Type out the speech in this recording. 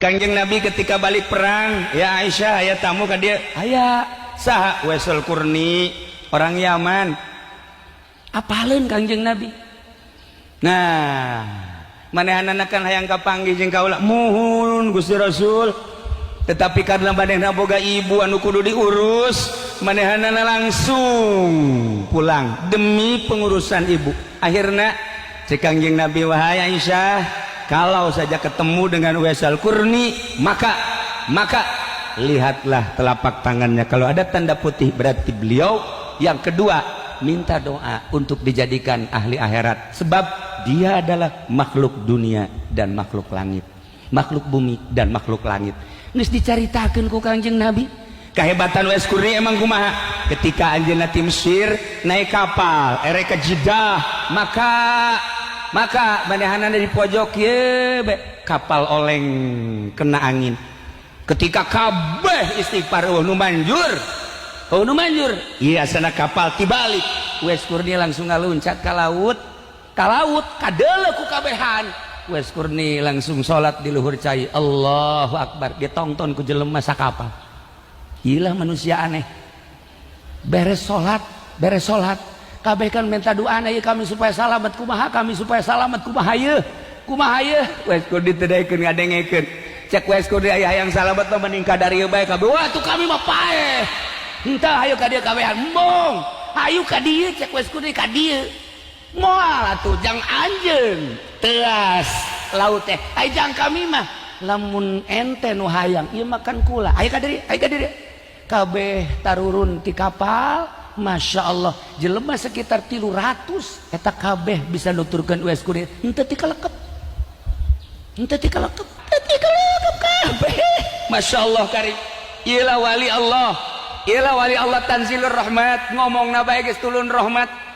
Kangjeng Nabi ketika balik perang, "Ya Aisyah, aya tamu ka dieu." "Aya." "Saha?" "Waisul Qurni, orang Yaman." Apaleun Kangjeng Nabi? Nah, manehanana kan hayang kapanggih jeung kaula. "Muhun, Gusti Rasul." Tetapi karena manehna boga ibu anu kudu diurus, manehanana langsung pulang demi pengurusan ibu. Akhirna cek Kangjeng Nabi, "Wahai Aisyah, kalau saja ketemu dengan Uwais Al-Qurni, maka maka lihatlah telapak tangannya. Kalau ada tanda putih, berarti beliau." Yang kedua, minta doa untuk dijadikan ahli akhirat, sebab dia adalah makhluk dunia dan makhluk langit, makhluk bumi dan makhluk langit. Geus dicaritakeun ku Kangjeng Nabi kehebatan Uwais Qurni. Emang kumaha ketika anjeunna ti Mesir naik kapal erek ke Jeddah, maka maka manehanana di pojok ye be, kapal oleng kena angin. Ketika kabeh istighfar, oh nu manjur, oh nu manjur, iya sana kapal tibalik. Uwais Qurni langsung ngaluncat ka laut, ka laut kadeuleu ku kabehan. Uwais Qurni langsung salat di luhur cai, Allahu Akbar, ditonton ku jelema sakapal. Gila, manusia aneh. Beres salat, beres salat, kabeh kan minta doa ya, kami supaya salamet kumaha, kami supaya salamet kumaha ye, kumaha ye. Uwais Qurni teu daekeun ngadengekeun. Cek Uwais Qurni, "Aya hayang salamet mah mending ka dieu bae kabeh." "Wah, tuh kami mah paeh henteu, hayu ka dieu kabehan." "Embung, hayu ka dieu." Cek Uwais Qurni, "Ka dieu moal atuh, jang anjeun teas laut teh, ai jang kami mah lamun ente nu hayang ieu makan kula, ayo ka dieu, ayo ka dieu." Kabeh tarurun ti kapal. Masya Allah, jelema sekitar 300 eta kabeh bisa nuturkeun Uwais Qurni, henteu tikalekep, henteu tikalekep, henteu tikalekep kabeh. Masya Allah karim. Iyalah wali Allah, iyalah wali Allah, tanzilur rahmat, ngomong bae geus turun rahmat.